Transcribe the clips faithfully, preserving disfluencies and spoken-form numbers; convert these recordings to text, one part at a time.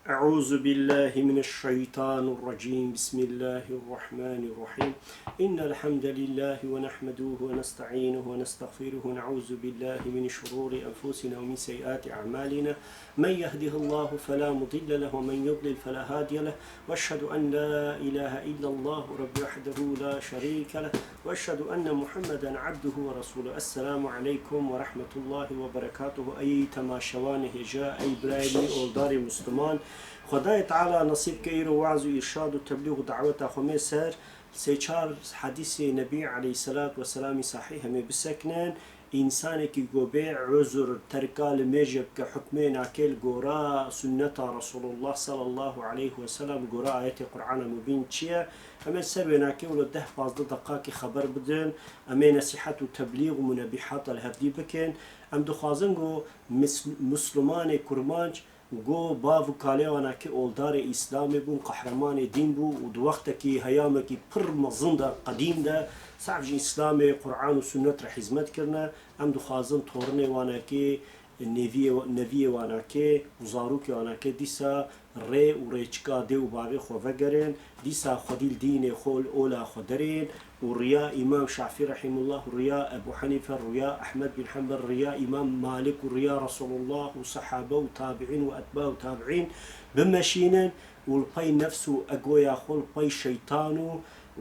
أعوذ بالله من الشيطان الرجيم. بسم الله الرحمن الرحيم. إن الحمد لله ونحمده ونستعينه ونستغفره ونعوذ بالله من شرور أنفسنا ومن سيئات أعمالنا. من يهده الله فلا مضل له ومن يضلل فلا هادي له. وأشهد أن لا إله إلا الله رب وحده لا شريك له. وأشهد أن محمدا عبده ورسوله. السلام عليكم ورحمة الله وبركاته. Ey temaşevanê hêja, ey birayê min, oldarê Musliman. Xwedayê Teala nesîb ke îro weaz û îrşad û teblîx û daweta xwe mê ser, sê çar hedîsê Nebî aleyhisselatu vesselamî sahîh em ê biseknin. Însanekî ku bê uzur terka limêje bike, hukmê nake li gora sunneta Resulullah sallallahu aleyhi ve sellem, li gora ayetê Qur'ana Mubîn çi ye? Em ê ser wê nake wilo deh pazdeh deqakî xeber bidin. Em ê nesîhet û teblîx û munebîhata li hevdî bikin. Em dixwazin ku mis-, Muslimanê Kurmanc, ku bav û kalê wana ki oldarê Îslamê bûn, qehremanê dîn bû û di wextekî heyamekî pir mezin de, qedîm de, saf ji Îslamê, Qur'an û Sunnet re hizmet kirine. Em dixwazin torinê wana ki, neviyê, neviyê wana ki û zarokê wana ki dîsa rê û rêçika dê û bavê xwe vegerin. Dîsa xwedî li dînê xwe, li ola xwe derên û riya Îmam Şafî rehîmullah û riya Ebu Henîfe, riya Ehmed bin Henbel, riya Îmam Malik û riya Resulullah û sehabe û tabiîn û etba û tabiîn bimeşînin û li pey nefs û egoya xwe, li pey şeytan û,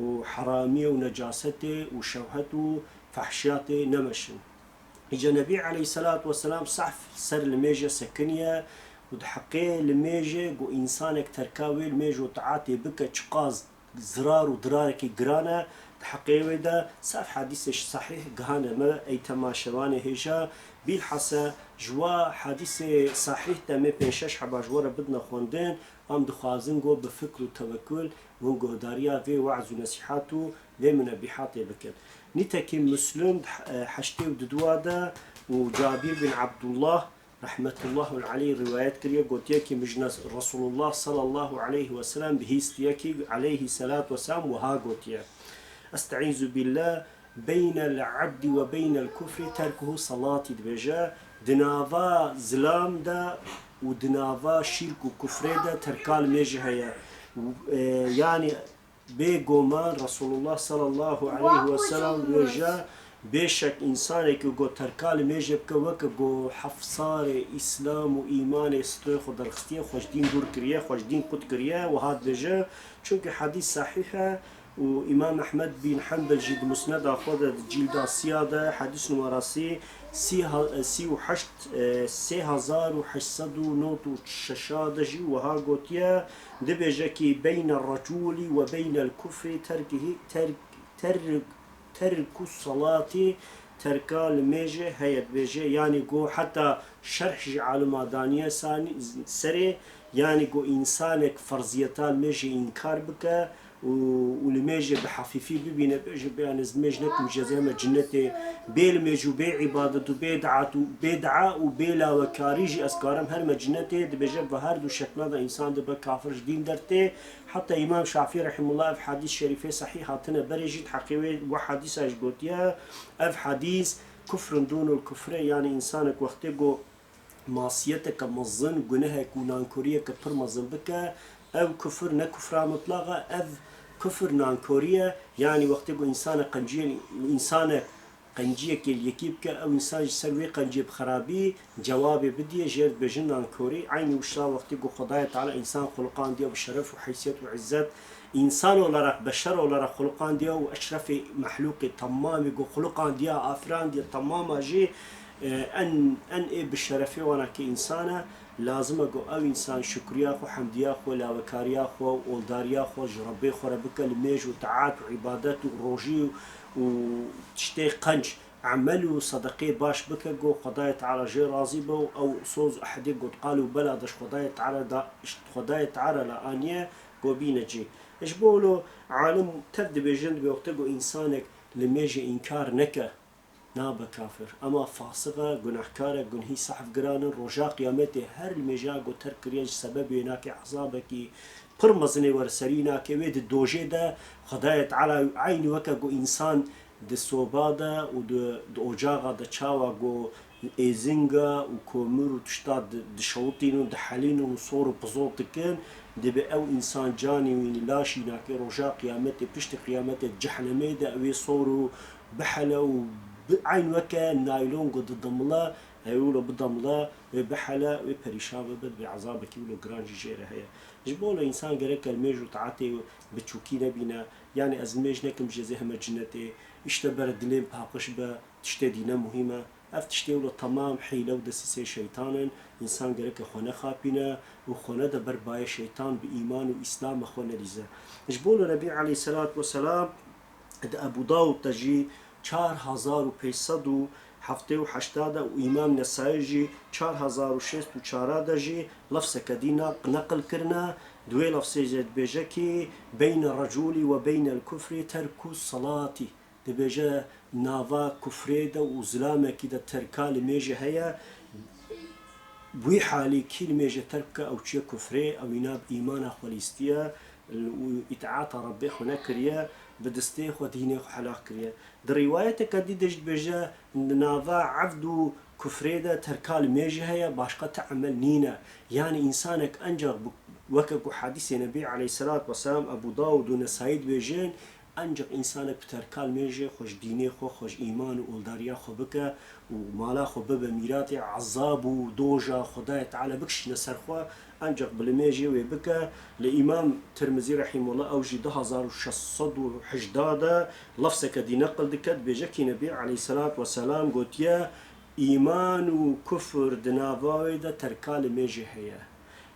û heramiyê û necasetê û şewhet û fehşiyatê nemeşin. Îca Nebî aleyhisselatu vesselam sehf ser limêje sekiniye û di heqê limêje ku însanek terka wê limêj û taatê bike çiqas zirar û dirarekî giran e, di heqê wê de saf hedîsê sahîh gihane me, ey temaşevanê hêja. Bîlhase ji wa hedîsê sahîh de me pênc şeş heba ji we re bidine xwendin, em dixwazin ku bi fikr û tewekul hûn guhdariya vê weaz û nesîhat û vê munebîhatê bikin. Nîtekî Muslim, e, heştê û duduwa de û Cabir bin Abdullah rahmetullahul aleyh rivayet kiriye, gotiye ki min ji Resulullah sallallahu aleyhi ve sellem bihîstiye ki aleyhi salatu vesselam wiha gotiye: Estaizu billah, beynel abdi ve beynel kufri terkuhu salati, dibêje, di nava zilam de û di nava şirk û kufrê de terka limêjê heye. E, yani, bêguman Resulullah sallallahu aleyhi ve sellem dibêje, bêşek însanekî ku terka limêjê bike, weke ku heft salê Îslam û îmanê stûyê xwe derxistiye, xwe ji dîn dûr kiriye, xwe ji dîn qut kiriye, wiha dibêje, çunkî hedîs sahîh e û Îmam Ehmed bin Henbel jî di Musneda xwe de, di cîlda sîya de, hedîs numarasî sî ha-, sî û heşt, e, sê hezar û heşt sed û nod û şeş de jî wiha gotiye, dibêje ki beyne recûlî ve beynel kufrî terkihî, ter-, ter-, terku salatî, terka limêjê heye, dibêje, yanî ku heta şerh ji alima daniye sanî-, serê, yanî ku însanek ferziyeta limêjê înkar bike, û, û limêjê bi hefîfî bibîne, bêje, bê ez limêj nekim, ji ez herime cinetê, bê limêj û bê îbadet û bê daat û bê dua û bê lawekarî jî ez karim herime cinetê, dibêje, bi her du şekla de însan dibe kafir, ji dîn dertê. Heta Îmam Şafî rehimullah ev hedîs şerîfê sahîh hatine berê jî, di heqê wê we hedîsa jî gotiye, ev hedîs kufrun dûnul kufre, yanî însanek wextê ku masiyeteke mezin, gunehek û nankoriyeke pir mezin bike, ew kufir ne kufra mitlax e, ev kufir nankorî ye. Yanî wextê ku însanek qenciyê, însanek qenciyekê li yekî bike, ew însan ji ser wê qenciyê bi xerabî cewabê bidiye, jê re dibêjin nankorî. Eynî wisa wextê ku Xwedayê Teala însan xuliqandiye bi şeref û heysiyet û îzzet, însan olarak, beşer olarak xuliqandiye û eşrefê mehlûkê temamê ku xuliqandiye, afirandiye temama jî, e, en, en ê bi şerefê wana ki însan e, lazim e ku ew însan şukriya xwe, hemdiya xwe, lawekariya xwe û oldariya xwe ji Rebbê xwe re bike, limêj û taat û îbadet û rojî û tiştê qenc, emel û sedeqê baş bike ku Xwedayê Teala jê razî be û ew soz û ehdê got, qalû bela de ji Xwedayê Teala da, Xwedayê Teala la aniye ku bîne cî. Ji bo wilo alim tev dibêjin, dibê wextê ku însanek limêjê înkar neke, nabe kafir. Ema fasiq e, gunehkar e, gunhî sehf giran in. Roja Qiyametê her limêja ku terk kiriye ji sebebê wê nake ezabekî pir mezinê were serî nake. Wê di dojê de Xwedayê Teala eynî weke ku însan di soba de û di, di ocaxa de çawa ku êzinga û komir û tişta di-, dişewitînin û dihelînin û sor û pizot dikin, dibê ew însan canî wî laşî nakê roja qiyametê, piştî qiyametê di cehnemê de ew ê sor û bihele û bi-, eyn weke naylon ku didimile, ew wilo bidemile, wê bihele, wê perîşan bibe, dibê ezabekî wilo giran jî jê re heye. Ji bo wilo însan gerek e li mêj û taetê biçûkî nebîne, yanî ez li mêj nekim jê zê heme cinetê, îşte bere dilê min paqij be, tiştê dîne muhîm e. Ev tiştê wilo temam hîle û desîseyê şeytan in. Însan gereke xwe nexapîne û xwe nede ber bayê şeytan, bi îman û îslama xwe nelîze. Ji bo wilo Nebî aleyhisselatu vesselam di Ebû Dawud de jî çar hezar û pênc sed û heftê û heşta de û Îmam Nesayî jî çar hezar û şêst û çar de jî lefzeke dî na-, neqil kirine. Di wê lefzê jî dibêje kî, "Beyne recûlî ve beynel kufrî terku selatî." Dibêje, nava kufrê de û zilamekî de terka limêjê heye. Wî halî kî limêjê terk bike, ew çûye kufrê, ew îna bi îmana xwe lîstiye û îtaeta Rebbê xwe nekiriye, bi destê xwe dînê xwe helaq kiriye. Di rîwayeteke dî de jî dibêje, nava evd û kufrê de terka limêjê heye, başqa ti emel nîne. Yanî însanek encax bi-, weke ku hedîsê Nebî aleyhisselatu vesselam, Ebû Dawud û Nesayî dibêjin, encax însanek bi terka limêjê xwe ji dînê xwe, xwe ji îman û oldariya xwe bike û mala xwe bibe mîratê ezab û doja Xwedayê Teala bikişîne ser xwe, encax bi limêjê wê bike. Li Îmam Tirmizî rehîmullah ew jî du hezar û şeş sed û hejda de lefzeke dî neqil dike, dibêje kî Nebî aleyhisselatu vesselam gotiye, îman û kufr di nava wê de terka limêjê heye.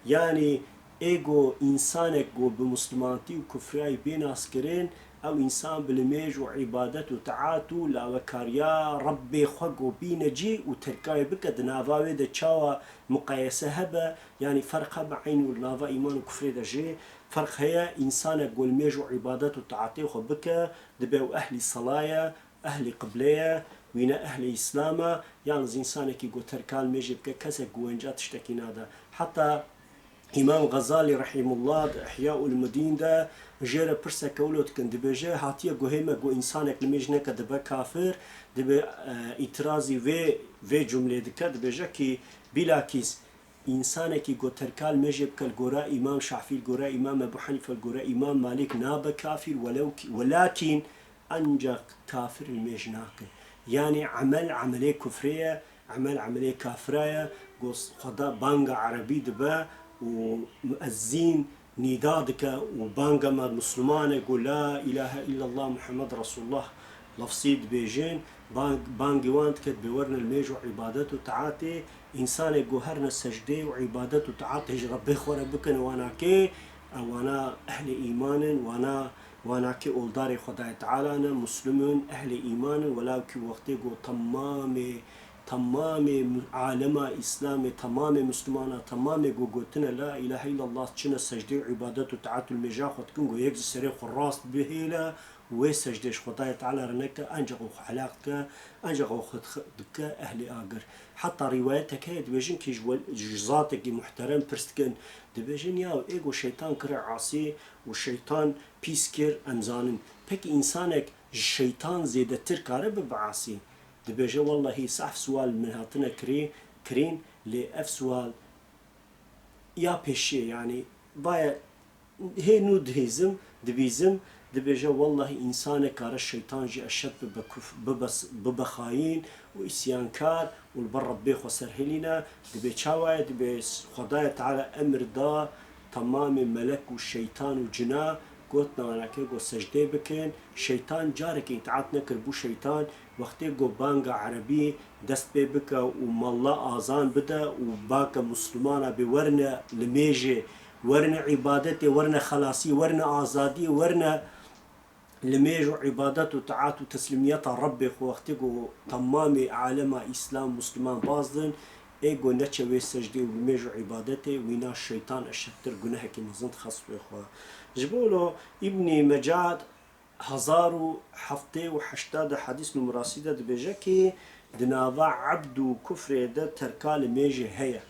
Yanî ê go însanek go bi muslimantî û kufriyayî bê naskirin, ew însan bi limêj û îbadet û taat û lawekariya Rebbê xwe go bîne cî û terkayê bike, di nava wê de çawa muqayese hebe, yanî ferq hebe, eyn û li nava îman û kufrê de jî ferq heye. Însanek go limêj û îbadet û taatê xwe bike, dibe ew ehlî sela ye, ehlî qiblê ye, wî ne ehlî îslam e, yalnız însanekî go terka limêjê bike, kesek go wenca tiştekî nade. Heta Îmam Xezalî rehîmullah di Ihya Ulmudîn de jê re pirseke wilo dikin, dibêje, hatiye guhê me go însanek limêj neke dibe kafir, dibê, e, îtirazî vê, vê cumlê dike, dibêje kî, bîlakîs, însanekî go terka limêjê bike li gora Îmam Şafî, li gora Îmam Ebû Henîfe, li gora Îmam Malîk nabe kafîr, welew kî, welakîn encax kafir limêj nakin. Yanî emel emelê kufrê ye, emel emelê kafira ye. Go Xweda banga erebî dibe û muezzîn nîda dike û banga me Muslimane go la îlahe îllallah Muhammed Resulullah lefzî dibêjin, bang-, bangê wan dike, dibê werine li mêj û îbadet û taatê, însanê go herine secdê û îbadet û taatê ji Rebbê xwe re bikin, wana kê, ewana ehlê îman in, wana, wana kê oldarê Xwedayê Teala ne, Muslim in, ehlê îman in, welaw kî wextê go temamê, temamê mu-, alema Îslamê, temamê Muslimana, temamê go gotine la îlahe îllallah, çine secdê û îbadet û taat û li mêja xwe dikin, go yek ji serê xwe rast bihêle, wê secdê ji Xwedayê Teala re neke, encax û xwe helaq dike, encax û xwe dike ehlê agir. Heta rîwayetek heye, dibêjin kî ji we-, ji zatekî muhterem pirs dikin, dibêjin, ya ê go şeytan kire asî û şeytan pîs kir, em zanin. Pekî însanek ji şeytan zêdetir kare bibe asî? Dibêje, wellahî sehf siwal min hatine kirî-, kirîn, lê ev siwal ya pêşiyê, yanî, baye hê nû dihêzim, dibîzim, dibêje, wellahî însanek kare şeytan jî eşed bibe kuf-, bibe s-, bibe xayîn û îsyankar û li ber Rebbê xwe serhilîne. Dibê çawa ye? Dibê s-, Xwedayê Teala emir da temamê melek û şeytan û cina, gotine wana kê, got secdê bikin. Şeytan carekê îtaat nekir, bû şeytan. Wextê go banga erebî dest pê bike û malla azan bide û bake Muslimana bê werine limêjê, werine îbadetê, werine xelasî, werine azadiyê, werine limêj û îbadet û taat û teslîmiyeta Rebbê xwe, wextê go temamê alema Îslam, Musliman baz din, ê go neçe wê secdê û limêj û îbadetê, wîna şeytan eşedtir gunehekî mezin dixest wê xwe. Ji bo lo Îbnî Mecad hezar û heftê û heşta de hedîs numerasî de dibêje kî di nava ebd û kufrê de terka limêjê heye.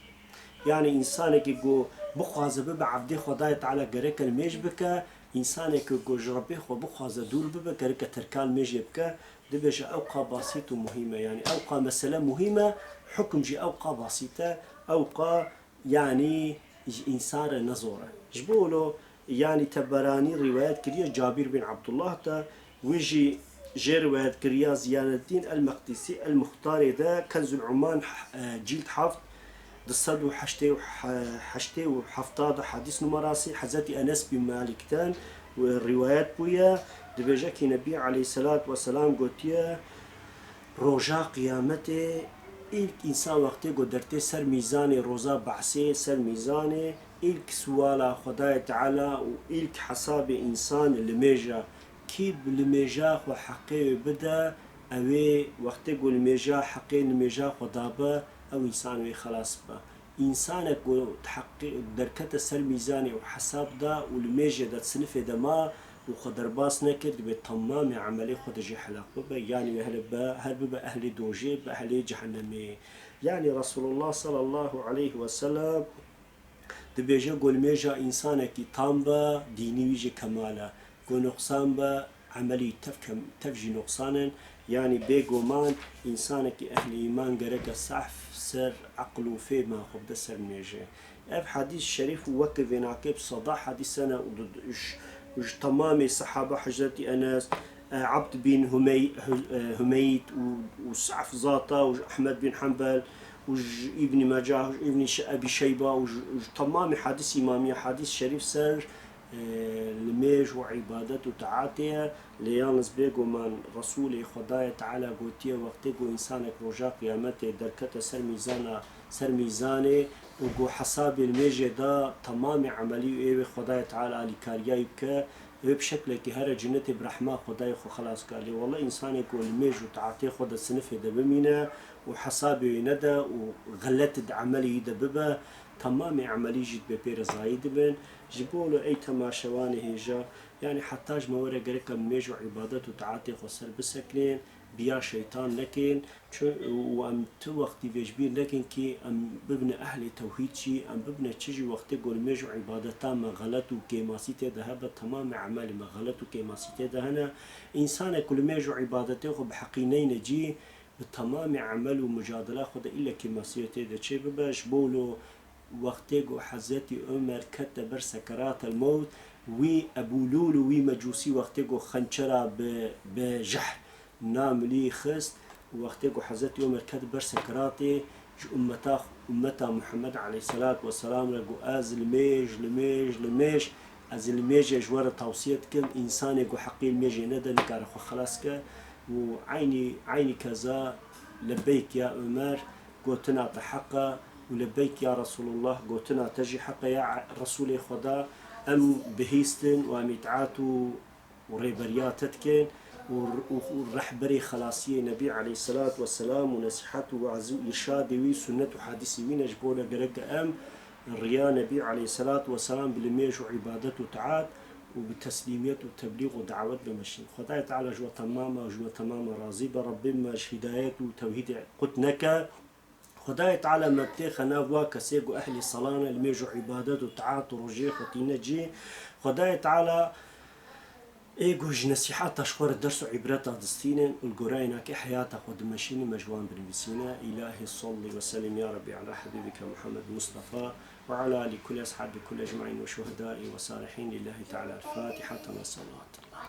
Yanî însanekî ku bixwaze bibe evdê Xwedayê Teala gereke limêj bike, Însaneke ku ji Rebbê xwe bixwaze dûr bibe, gereke terka limêjê bike, dibêje ew qa basît û muhîm e. Yanî ew qa mesele muhîm e, hukm jî ew qa basît e, ew qa yanî ji însan re ne zor e. Ji bo wilo yanî Teberanî rîwayet kiriye Cabîr bin Abdullah de, wî jî jê rîwayet kiriya Ziyaneddîn el-Meqdîsî el-Muxtarê de Kenzul Umman, e, cîld heft, du sed û heştê û he-, heştê û hefta de hadîs numarasî Hezretî Enes bin Malik'ten rîwayet bûye, dibêje kî Nebî aleyhisselat vesselam gotiye, Roja Qiyametê îlk însan wextê ku dertê ser mîzanê roza behsê ser mîzanê, îlk suwala Xwedayê Teala û îlk hesabê însan limêj e. Kî bi limêja xwe heqê wê bide, ew ê wextê ku limêja heqê limêja xwe dabe, ew însan wê xelas bibe. Însanek ku heqê derkete ser mîzanê û hesab da û limêjê de sinifê de ma û xwe derbas nekir, dibe temamê emelê xwe de jê helaq bibe, yanî wê hele be, her bibe ehlê dojê, be ehlê cehennemê. Yanî Resulullah sallallahu aleyhi ve sellem dibêje, ku limêja însanekî tam be, dînî wî jî kemal e. Ku noqsan be, emelî tev kem-, tev jî noqsan in. Yanî bêguman însanekî ehlî îman gereke sehf ser eql û fêhma xwe bide ser limêjê. Ev hadîs şerîf û weke vênakê bi seda hadîs hene û di, ji, ji temamê sehaba Hezretî Enes, e, Ebd bin Humey-, Hu-, e, Humeyd û, û sehf zata û ji Ehmed bin Hanbel û ji Îbnî Mecah û ji Îbnî Şe-, Ebî Şeyba û ji, ji temamê hadîs îmamiya hadîs şerîf ser, e, limêj û îbadet û taatê ye. Lê yalniz bêguman Resûlê Xwedayê Teala gotiye, wextê ku însanek roja qiyametê derkete ser mîzana, ser mîzanê û ku hesabê limêjê da temamê emelî û ê wê Xwedayê Teala alîkariya wî bike, wê bi şeklekî here cinetê bi rehma Xwedayê xwe xelas ka. Lê wele însanê ku limêj û taatê xwe de sinifê de bimîne û hesabê wê nede û xelet di emelê wî de bibe, temamê emelî jî dibê pê re zayî dibin. Ji bo wilo ey temaşevanê hêja, yanî heta ji me were gerek em limêj û îbadet û taatê xwe ser bisekinên, biya şeytan nekin, çi-, û em tu wextî vê ji bîr nekin kî em bibine ehlê tewhîd jî, em bibine çi jî wextê ku limêj û îbadeta me xelet û kêmasî tê de hebe, temamê emelê me xelet û kêmasî tê de hene. Însanek ku limêj û îbadetê xwe bi heqî neyne cî, bi temamê emel û mucadela xwe de îlle kêmasiyê tê de çê bibe. Ji bo wilo wextê ku Hezretî Omer kete ber sekeratel mewt, wî Ebû Lûl û wî mecûsî wextê ku xençera bi, bi jehr namilî xist û wextê ku Hezretî Omer ket ber sekeratê, ji ummeta, ummeta Muhammed aleyhisselat vesselam re got, ez limêj, limêj, limêj, ez limêjê ji we re tewsiye dikim, însanê ku heqî limêjê nede nikare xwe xelas ke û eynî, eynî keza lebeyk ya Omer, gotina te heq e û lebeyk ya Resulullah, gotina te jî heq e ya Resûlê Xweda. Em bihîstin û em îtaat û, û rêberiya te dikin û, û, û rehberê xelasiyê Nebî aleyhisselat vesselam û nesîhet û weaz û îrşadê wî, sunnet û hadîsê wî ne. Ji bo ne gerek em riya Nebî aleyhisselat vesselam bi limêj û îbadet û taat û bi teslîmiyet û teblîx û dawet bimeşin. Xwedayê Teala ji we temama û ji me temama razî be. Rebbê me ji hîdayet û tewhîdê qut neke. Xwedayê Teala me bitêxe nav wa kesê ku ehlî sala ne, limêj û îbadet û taat û rojê xwe tîne cî. Xwedayê Teala ê ku ji nesîheta ji xwe re ders û îbreta distînin û li goreyê nakê heyata xwe dimeşînin, me ji wan binivîsîne. Îlahî salli ve sellim ya Rebbî ala Habîbike Muhammed Mustafa ve ala alî kulli eshabî kulli ecmaîn ve şuhedâî ve salihîn. Lîllahî Teala el-Fatiha. Tema salat.